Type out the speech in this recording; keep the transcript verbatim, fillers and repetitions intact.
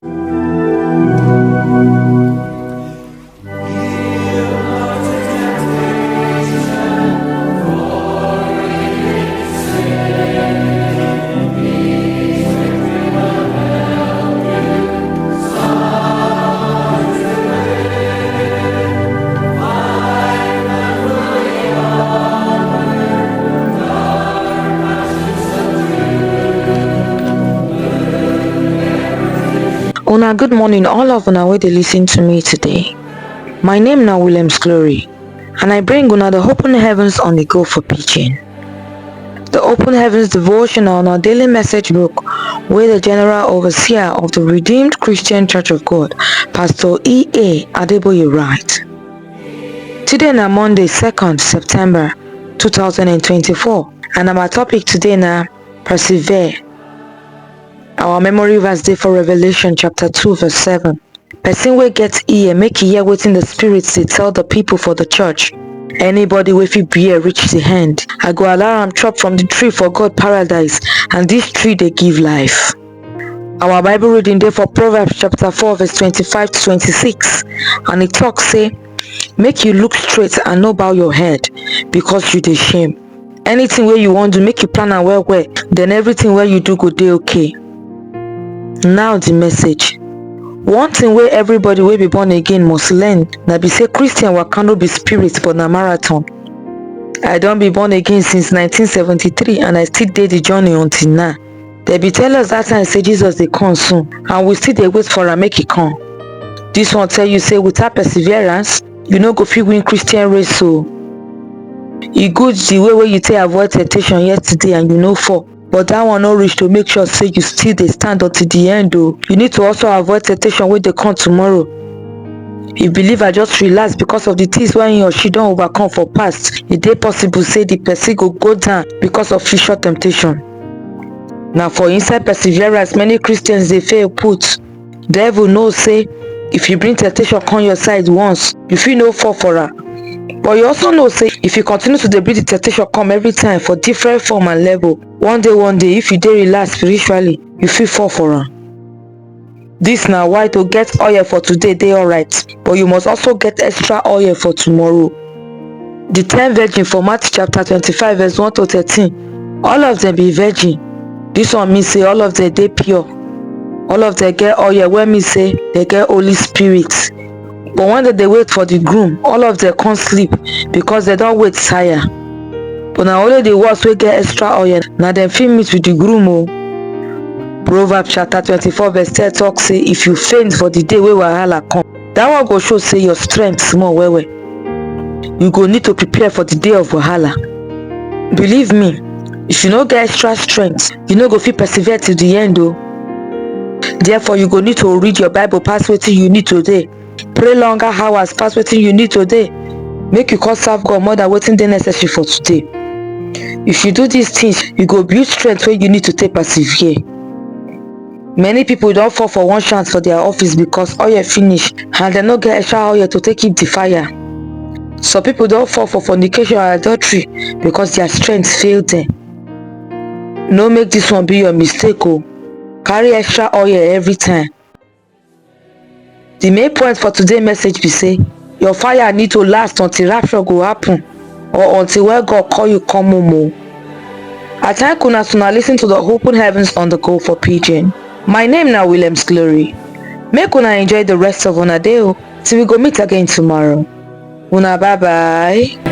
Una good morning, all of una wey dey listen to me today. My name na Williams Glory, and I bring una the Open Heavens on the Go for Pidgin. The Open Heavens devotional na daily message book wey the General Overseer of the Redeemed Christian Church of God, Pastor E A Adeboye, write. Today na Monday, second September two thousand and twenty-four, and our topic today na persevere. Our memory verse dey for Revelation chapter two verse seven. Person wey get ear, make e hear wetin the Spirit dey tell the people for the church. Anybody wey fit bear reach the end, I go allow am chop from the tree for God paradise, and this tree dey give life. Our Bible reading dey for Proverbs chapter four verse twenty-five to twenty-six, and e talk say, make you look straight and no bow your head, because you dey shame. Anything wey you wan do, make you plan am well well, then everything wey you do go dey okay. Now the message. One thing wey everybody wey be born again must learn na be say Christian waka no be sprint, but na marathon. I don be born again since nineteen seventy-three, and I still dey the journey until now. Dem be tell us that time say Jesus dey come soon, and we still dey wait for am make e come. This one tell you say without perseverance, you no go fit win Christian race o. E good the way wey you take avoid temptation yesterday and you no fall, but that one no reach to make sure say you still dey stand until the end o. You need to also avoid temptation wey dey come tomorrow. If believer just relax because of the things wey he or she don overcome for past, e dey possible say the person go go down because of future temptation. Na for inside perseverance many Christians dey fail put. Devil know say if you bring temptation come your side once, you fit no fall for am. But you also know say if you continue to dey bring the temptation come every time for different form and level, one day, one day, if you dey relaxed spiritually, you fit fall for am. This na why to get oil for today dey alright, but you must also get extra oil for tomorrow. The ten virgin for Matthew chapter twenty-five verse one to thirteen, all of them be virgin. This one mean say all of them dey pure. All of them get oil, wey mean say they get Holy Spirit. But when dem dey wait for the groom, all of them come sleep because dem don wait tire. But na only the ones wey get extra oil, na dem fit meet with the groom o. Proverbs chapter twenty-four verse ten talk say if you faint for the day wey wahala come, that one go show say your strength small well well. You go need to prepare for the day of wahala. Believe me, if you no get extra strength, you no go fit persevere till the end o. Therefore, you go need to read your Bible pass wetin you need today. Pray longer hours pass wetin you need today. Make you come serve God more than wetin dey necessary for today. If you do these things, you go build strength wey you need to take persevere. Many people don fall for one chance for their office because oil finish and dem no get extra oil to take keep the fire. Some people don fall for fornication and adultery because their strength fail them. No make this one be your mistake o. Carry extra oil every time. The main point for today message be say your fire need to last until rapture go happen or until when God call you come home o. I thank una as una listen to the Open Heavens on the Go for Pidgin. My name na Williams Glory. Make una enjoy the rest of una day o, till we go meet again tomorrow. Una bye bye.